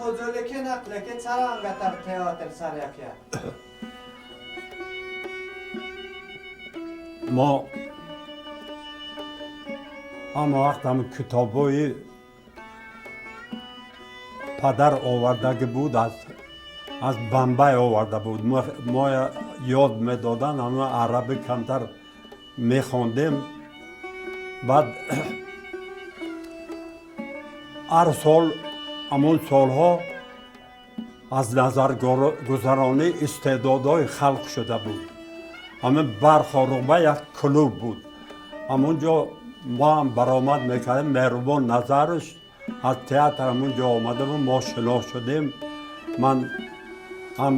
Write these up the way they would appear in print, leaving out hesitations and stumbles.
Оҷолеки чарангатар театр сарякя. Мо ҳама вақт ҳам китобҳои падар овардагӣ буд, аз Бомбай оварда буд. Мо ёд медоданд, ҳама арабӣ камтар мехондем. Баъд ҳар сол ҳамон солҳо аз назаргузаронии истеъдодҳои халқ шуда буд. Ҳамин Бархоруғба як клуб буд. Ҳамон ҷо мо ҳам баромад мекардем. Меҳрубон Назаров аз театр ҳамон ҷо омада буд, мо шинос шудем. Ман ҳам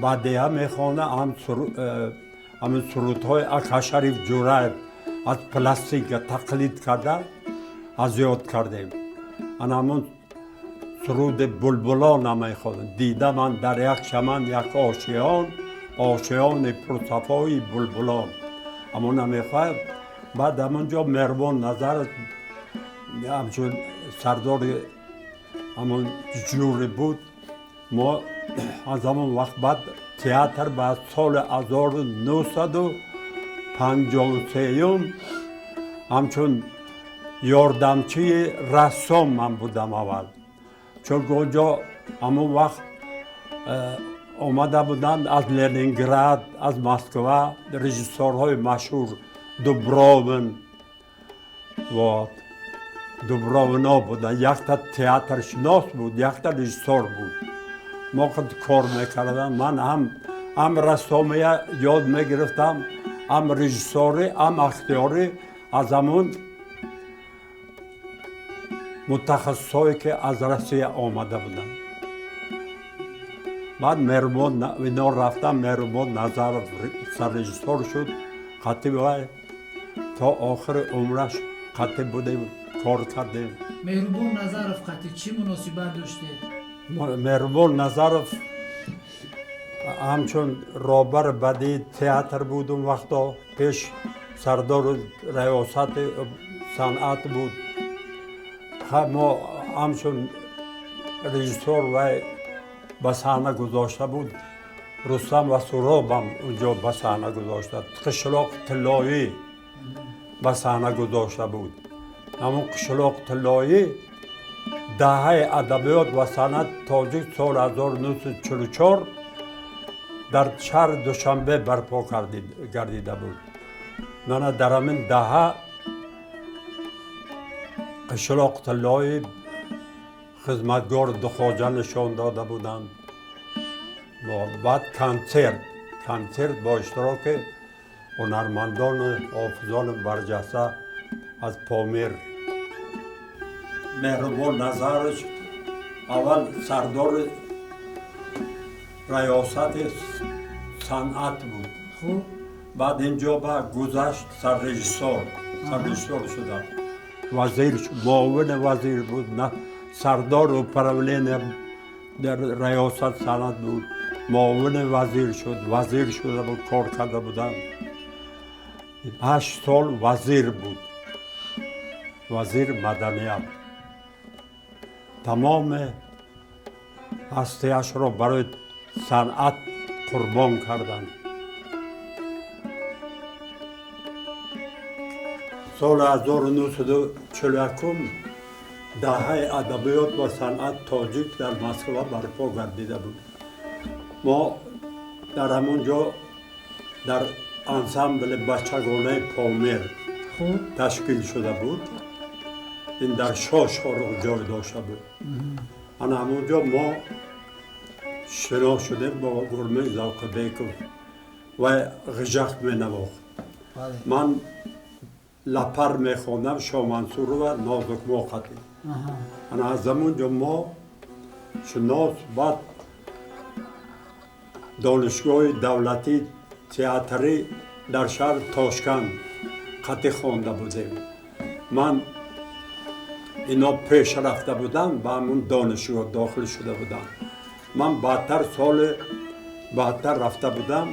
бадеҳа мехондам, ҳам ҳамин сурудҳои Акашариф Ҷураев аз пластинка тақлид карда аз ёд кардем. Ана ҳамон суруди булбулона мехондем. Дида ман дар як чаман як ошиён, ошиёни пурсафои булбулон. Ҳамона мехоҳад. Баъд ҳамон ҷо Меҳрубон Назаров ҳамчун сардори ҳамон жюри буд. Мо аз ҳамон вақт баъд театр ба соли 1953 ҳамчун ёрдамчии рассом ман будам аввал, чунки он ҷо ҳамон вақт омада буданд аз Ленинград, аз Москва режиссёрҳои машҳур, Дубровин, вот Дубровино буданд. Якта театршинос буд, якта режиссёр буд. Мо кор мекардам. Ман ҳам рассомия ёд мегирифтам, ҳам режиссёрӣ, ҳам актёрӣ аз ҳамон мутахассисҳое, ки аз Россия омада буданд. Баъд Меҳрубон ино рафтам, Меҳрубон Назаров саррежиссёр шуд. Қатъи вай то охири умраш қатъи будем, кор кардем. Меҳрубон Назаров қатъи чӣ муносибат доштед? Меҳрубон Назаров ҳамчун роҳбари бадии театр буд, он вақто пеш сардори раёсати санъат буд. Мо ҳамчун режиссёр вай ба саҳна гузошта буд. Рустам ва Суҳробам унҷо ба саҳна гузошта, Қишлоқи тиллоӣ ба саҳна гузошта буд. Ҳамон Қишлоқи тиллоӣ даҳаи адабиёт ва санъати тоҷик соли 1944 дар шаҳри Душанбе барпо гардида буд. Мана дар ҳамин даҳа Қишлоқи тиллоӣ, Хизматгори духоҷа нишон дода буданд. Баъд консерт бо иштироки ҳунармандону ҳофизони барҷаста аз Помир. Меҳрубон Назарович аввал сардори раёсати санъат буд. Баъд инҷо ба гузашт, саррежиссёр шуда, вазир, муовини вазир буд, сардори управления дар раёсат санъат буд, муовини вазир шуд, вазир шуда буд, кор карда буданд. 8 сол вазир буд, вазир маданият. Тамоми ҳастиашро барои санъат қурбон карданд. Соли 1941 даҳаи адабиёт ва санъат тоҷик дар Москва барпо гардида буд. Мо дар ҳамон ҷо дар ансамбли бачагонаи Помир ташкил шуда буд. Ин дар Шошхоруғ ҷой дошта буд. Ана ҳамон ҷо мо шинос шудем бо Гурмин Завқибеков. Вай ғижак менавохт, ман лапар мехондам, Шомансурова Нозукмоқатӣ. Ана аз ҳамон ҷо мо шинос. Баъд Донишгоҳи давлатии театрӣ дар шаҳри Тошканд қатъӣ хонда будем. Ман ино пеш рафта будам, ба ҳамун донишгоҳ дохил шуда будам. Ман баъдтар, соли баъдтар рафта будам.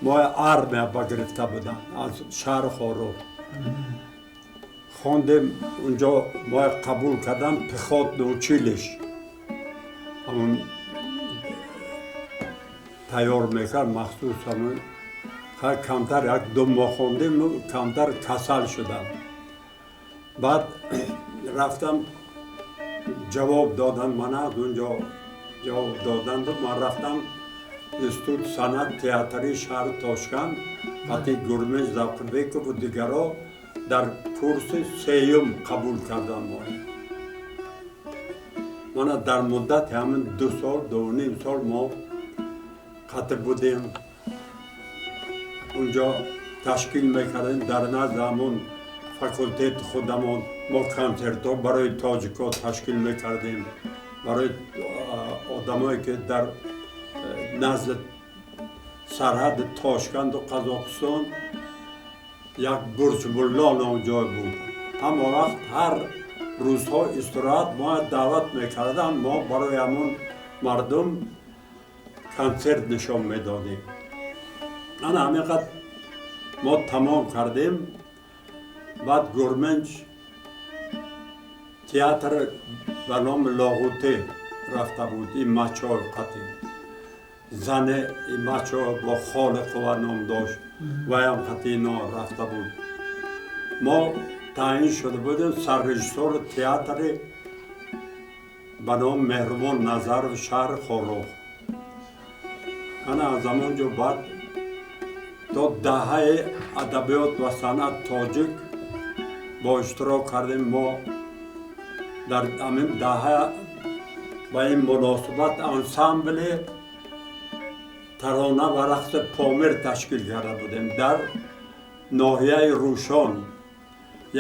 Мо армия багирифта будам аз шаҳри Хоруғ. Хондем унҷо, мо қабул кардам, пехотное училище. Ҳамон тайёр мекард махсус. Ҳамон камтар як 2 моҳ хондем, камтар касал шудам. Баъд рафтам, ҷавоб доданд мана, аз унҷо ҷавоб доданду ман рафтам институт санъат театрии шаҳри Тошканд, қати Гурмин Завқибекову дигаро дар курси сеюм қабул карданд мо. Мана дар муддати ҳамин 2 сол, 2.5 сол мо қатъ будем. Унҷо ташкил мекардем дар назди ҳамон факултети худамон. Мо консертҳо барои тоҷикҳо ташкил мекардем, барои одамое ки дар назди сарҳади Тошканду Қазоқистон як Бурҷбулло ном ҷой буд. Ҳама вақт ҳар рӯзҳо истироҳат мо даъват мекарданд, мо барои ҳамон мардум консерт нишон медодем. Ана ҳамин қад мо тамом кардем. Баъд Гурменч театр ба номи Лоғутӣ рафта буд. Ин Мачоев қатӣ зане ин Мачоев бо Холиқова ном дошт, ваям қатӣ ино рафта буд. Мо таъин шуда будем саррежиссори театри ба номи Меҳрубон Назаров шаҳри Хоруғ. Ана аз ҳамон ҷо баъд то даҳаи адабиёт ва санъат тоҷик бо иштирок кардем. Мо дар ҳамин даҳа ба ин муносибат ансамбли тарона ва рақси Помир ташкил карда будем дар ноҳияи Рӯшон.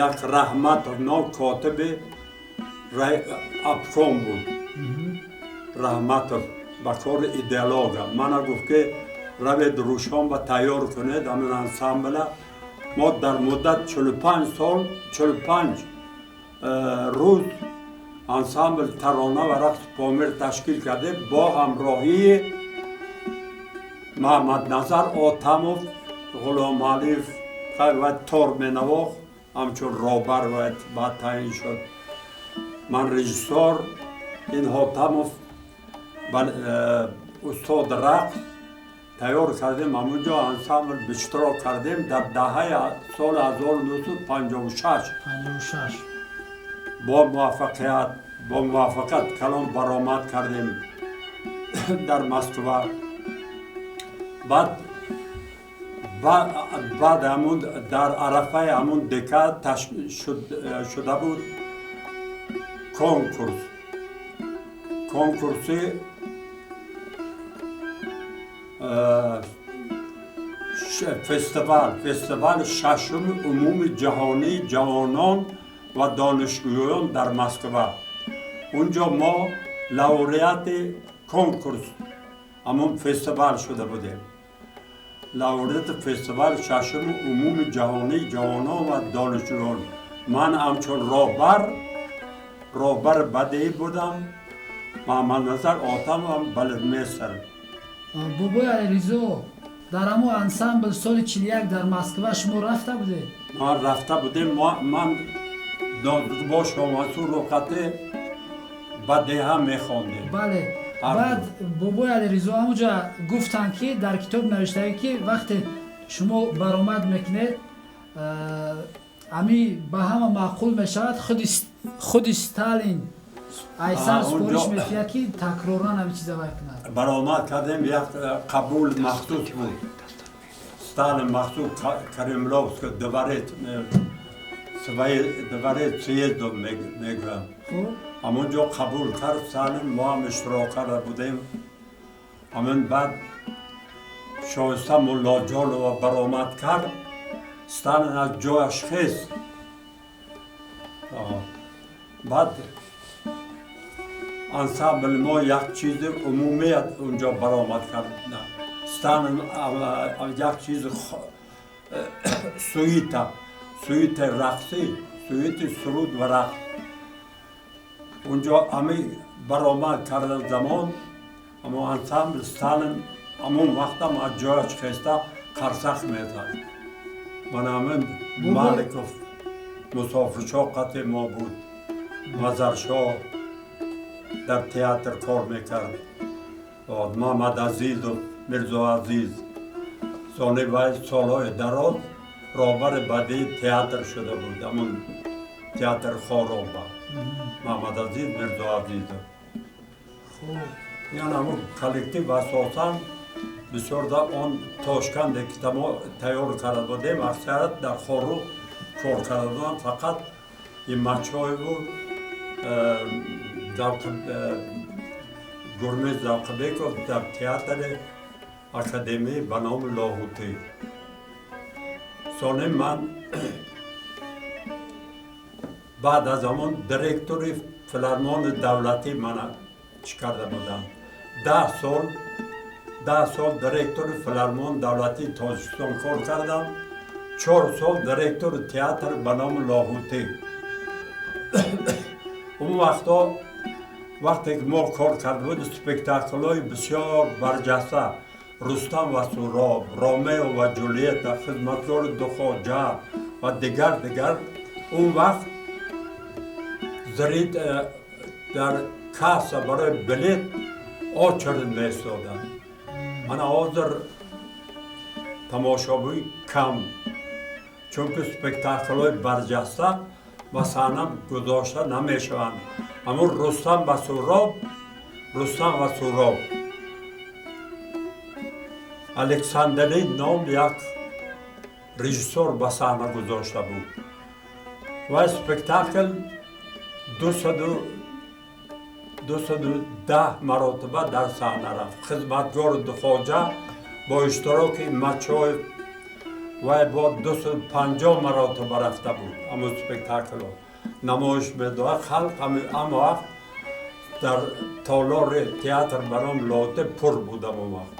Як Раҳматов ном котиби обком буд. Раҳматов ба кори идеолога мана гуфт, ки равед Рӯшон ба тайёр кунед ҳамин ансамбла. Мо дар муддат 45 сол, 45 рӯз ансамбл тарона ва рақси Помир ташкил кардем бо ҳамроҳии Маҳаммадназар Отамов, Ғуломалиев ва тор менавохт, ҳамчун роҳбар баъд таъин шуд. Ман режиссор, ин Ҳотамов устод рақс тайёр кардем. Ҳамунҷо ансамбл иштирок кардем дар даҳаи соли 1956. 56. Бо муваффақият калон баромад кардем дар Москва. Баъд ҳамун дар арафаи ҳамун декад шуда буд конкурси фестивали шашуми умуми ҷаҳонии ҷавонон ва донишгӯён дар Москва. Унҷо мо лауреати конкурс ҳамон фестивал шуда будем, лауреати фестивали шашуми умуми ҷаҳонии ҷавонон ва донишҷӯён. Ман ҳамчун роҳбари бадеӣ будам, Маҳаммадназар Отамов балетмейстер. Бобои Алиризо, дар ҳамон ансамбл соли 41 дар Москва шумо рафта будед? Ман рафта будем. Ман бо Шомансур рӯқате ба деҳа мехондем. Бале. Баъд, бобои Алиризо, ҳамуҷа гуфтанд, ки дар китоб навиштае, ки вақте шумо баромад мекунед, ами ба ҳама маъқул мешавад, худи Сталин айсар супориш метиҳад, ки такроран ҳами чиза вай кунад. Баромад кардем, як қабул махсус буд. Сталин махсус Кремлёвский дворец, дворец съездов мегӯям, ҳамон ҷо қабул кард Сталин. Мо ҳам иштирок карда будем. Ҳамин баъд Шоиста Муллоҷонова баромад кард, Сталин аз ҷояш хест. Баъд ансамбл мо як чизи умумият унҷо баромад кард. Сталин як чизи сюита рақсӣ, сюити суруд ва рақс унҷо ҳами баромад карда замон ҳамо ансамбл, Сталин ҳамон вақтам аз ҷояш хеста қарсак мезад. Мана ҳамин Маликов Мусофиршоҳ қати мо буд, Мазаршоҳ. Дар театр кор мекард. Муҳаммад Азизов, Мирзо Азиз. Сони вай солҳои дароз роҳбари бадии театр шуда буд, ҳамун театр Хоруғба. Муҳаммад Азиз Мирзо Азизов. Яъне ҳамун коллектив асосан бисёр да он Тошканде ки тайёр карда будем, аксарият дар Хоруғ кор карда буданд, фақат Имачоеву Гурмиз Завқибеков дар театри академӣ ба номи Лоҳутӣ. Сони ман баъд аз ҳамон директори филармони давлатӣ мана чӣ карда будам. 10 сол, 10 сол директори филармони давлатии Тоҷикистон кор кардам, 4 сол директори театр ба номи Лоҳутӣ. Он вақтҳо, вақте ки мо кор карда буд, спектаклҳои бисёр барҷаста: Рустам ва Суроб, Ромео ва Ҷулиета, Хизматгори духоҷа ва дигар дигар. Он вақт зрит дар касса барои билет очередь меистоданд. Мана ҳозир тамошобин кам, чунки спектаклҳои барҷаста ба саҳна гузошта намешаванд. Ҳамун Рустам ва Суроб, Рустам ва Суроб Александрин ном як режиссёр ба саҳна гузошта буд ва спектакл 210 маротиба дар саҳна рафт. Хизматгори духоҷа бо иштироки Мачоев вай бо 250 маротиба рафта буд. Ҳамун спектакло намоиш медоҳад халқ. Ҳама вақт дар толори театр ба номи Лоҳутӣ пур буд ҳамон вақт.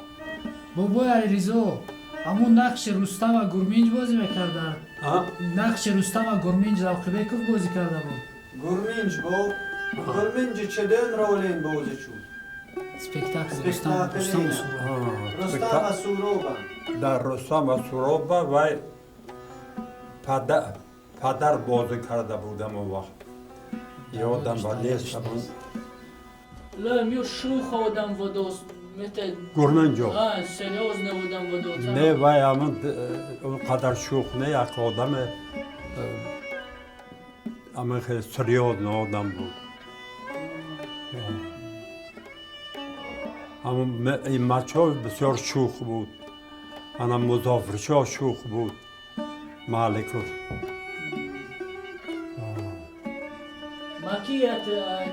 Бобои Алиризо, ҳамун нақши Рустама Гурминҷ бозӣ мекард? Нақши Рустама Гурминҷ Завқибеков бозӣ карда буд? Гурминҷ бо Гурминҷ чеден ролен бозӣ шуд? Спектакл. Спектакл. Рустам. Рустам ва Суроба. Дар Рустам ва Суроба вай падар бозӣ карда буд ҳамон вақт, ёдам ба нест ҳамон. Ле, мю шух одам водост. Мете Гурминҷо? А, серьёзно одам водост. Не, вай ҳамон он қадар шӯх не, як одаме ҳамин хеле серьёзно одам буд. Ҳамон Имачов бисёр шӯх буд, ана Музофиршоҳ шӯх буд, Маликов. Макият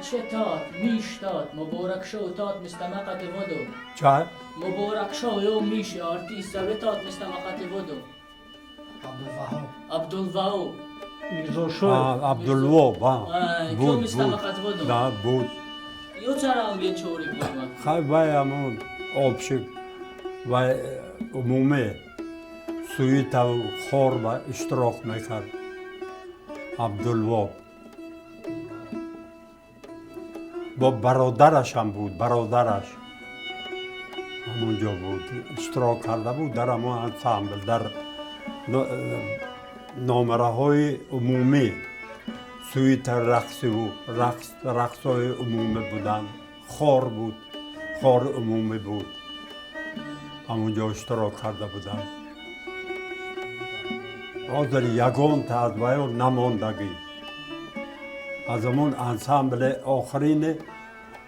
че тат, миш тат, Муборакшо тат мистамақати водо. Чай? Муборакшо ё миш артист саве тат мистамақати водо. Абдулваҳоб. Абдулваҳоб. Мирзошоев. Абдулвоб Кё буд. Мистамақати водо. Да, буд. Ё чара анген чорик буд? Хай, вай ҳамон общий вай умумӣ суитаву хор ба иштирок мекард Абдулвоб. Бо бародарашам буд, бародараш ҳамон ҷо буд, иштирок карда буд дар ҳамон ансамбл, дар номераҳои умумӣ, суита рақсиву рақсҳои умумӣ буданд, хор буд, хори умумӣ буд, ҳамон ҷо иштирок карда буданд. Ҳозир ягонта аз ваё намондагӣ, аз ҳамон ансамбли охирине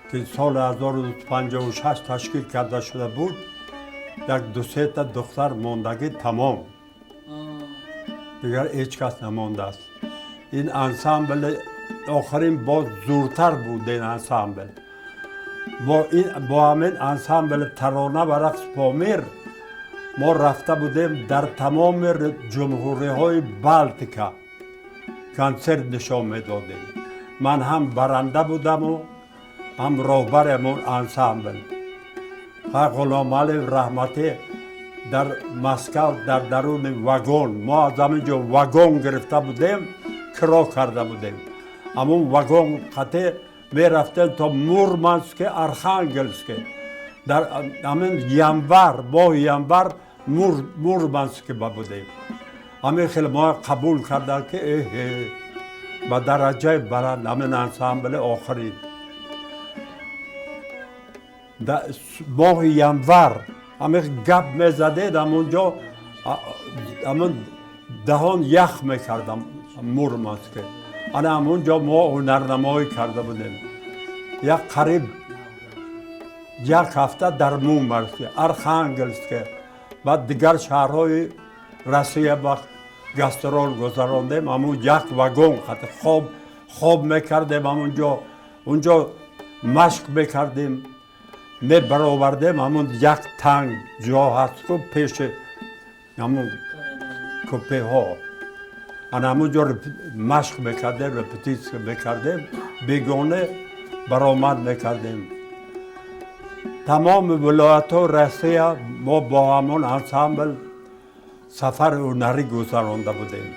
ки соли 1956 ташкил карда шуда буд, як дусета духтар мондагӣ, тамом, дигар ҳеҷ кас намондааст. Ин ансамбли охирин боз зуртар буд ин ансамбл. Бо ҳамин ансамбли тарона ва рақс Помир мо рафта будем дар тамоми ҷумҳуриҳои Балтика консерт нишон медодем. Ман ҳам баранда будаму ҳам роҳбари ҳамон ансамбл. Ғуломалиев раҳматӣ дар Москав дар даруни вагон, мо аз ҳамин ҷо вагон гирифта будем, киро карда будем, ҳамон вагон қате мерафтем то Мурманске, Архангельске. Дар ҳамин январ, моҳи январ Мурманске ба будем. Ҳамин хел мо қабул карданд, ки эҳе, ба дараҷаи баланд ҳамин ансамбли охирин. Моҳи январ ҳамин гап мезадед, ҳамонҷо ҳамон даҳон ях мекардам Мурманске. Ана ҳамонҷо мо ҳунарнамоӣ карда будем. Як қариб як ҳафта дар Мурманске, Архангелске, баъд дигар шаҳрҳои Россия ба гастрол гузарондем. Ҳамун як вагон қати хоб мекардем ҳамунҷо, унҷо машқ мекардем, мебаровардем. Ҳамун як танг ҷо ҳаст ку пеши ҳамун купеҳо, ана ҳамунҷо машқ мекардем, репетитсия мекардем, бегона баромад мекардем. Тамоми вилоятҳои Россия мо бо ҳамон ансамбл сафари ҳунарӣ гузаронда будем.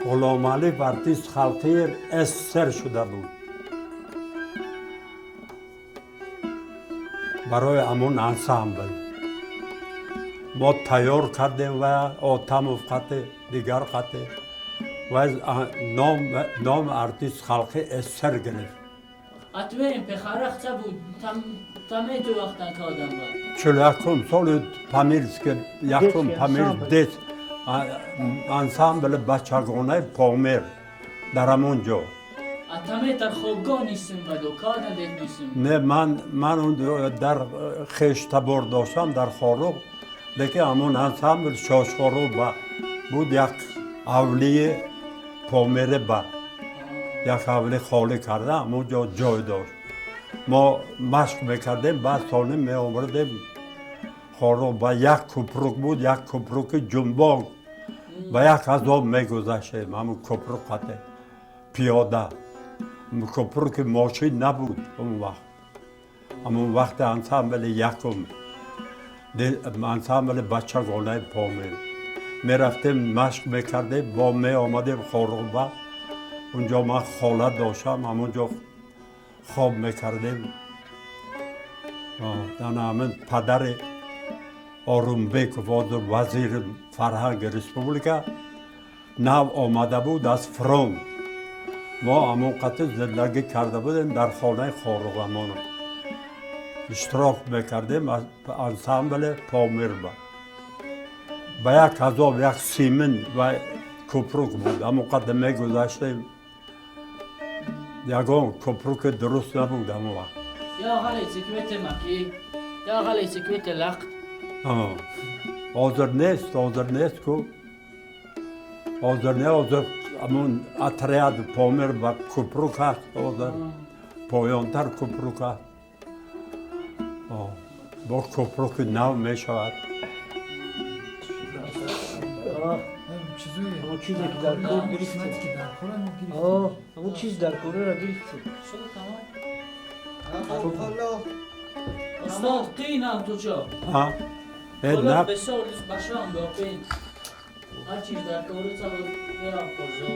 Ғуломалиев артист халқии СССР шуда буд барои ҳамон ансамбл. Мо тайёр кардем ва Отамов қати, дигар қати, ва номи артист халқи СССР гирифт. Атвем пехарахца буд тамету вақтан кадам ба. 41-ум соли Памирске, якум Памир дет ансамбли бачагонаи Помир дар ҳамон ҷо. Атаметар хобгоҳ нисим баду када дет нисим. Не, ман дар хештабор доштам дар Хоруғ, лекин ҳамон ансамбл Шошхоруғ ба буд, як ҳавлии Помире ба як ҳавли холӣ карда, ҳамон ҷо ҷой дошт. Мо машқ мекардем, баъд сони меовардем Хоруғ. Ба як купрук буд, як купруки ҷунбон, ба як азоб мегузаштем ҳамон купрук қате пиёда. Купруки мошин набуд он вақт. Ҳамон вақти ансамбли якум, ансамбли бачагонаи Помир мерафтем, машқ мекардем, бо меомадем Хоруғ ба. Унҷо ман хола доштам, ҳамонҷо хоб мекардем. Ана ҳамин падари Орумбеков, ҳозир вазири фарҳанги республика, нав омада буд аз фронт. Мо ҳамон қати зиндагӣ карда будем дар хонаи Хоруғамон, иштирок мекардем ансамбли Помир ба як азоб, як симин ва купрук буд, ҳамон қадр мегузаштем. Ягон купруки дуруст набуд ҳамон вақт. Я ғалети квете маки, я ғалети квете лақт. Ҳозир нест, ҳозир нест ку, ҳозир не, ҳозир ҳамон отряд Помир ба купрук ҳаст, ҳозир поёнтар купрук ҳаст, бо купруки нав мешавад. Ҳамон чизе ки дар кор гирифтем, ҳамон чиз дар корро гирифтем. Устод, қинам ту чо? Бисёр башам бо қин. Ҳар чиз дар кору цабуд мерам пурзо.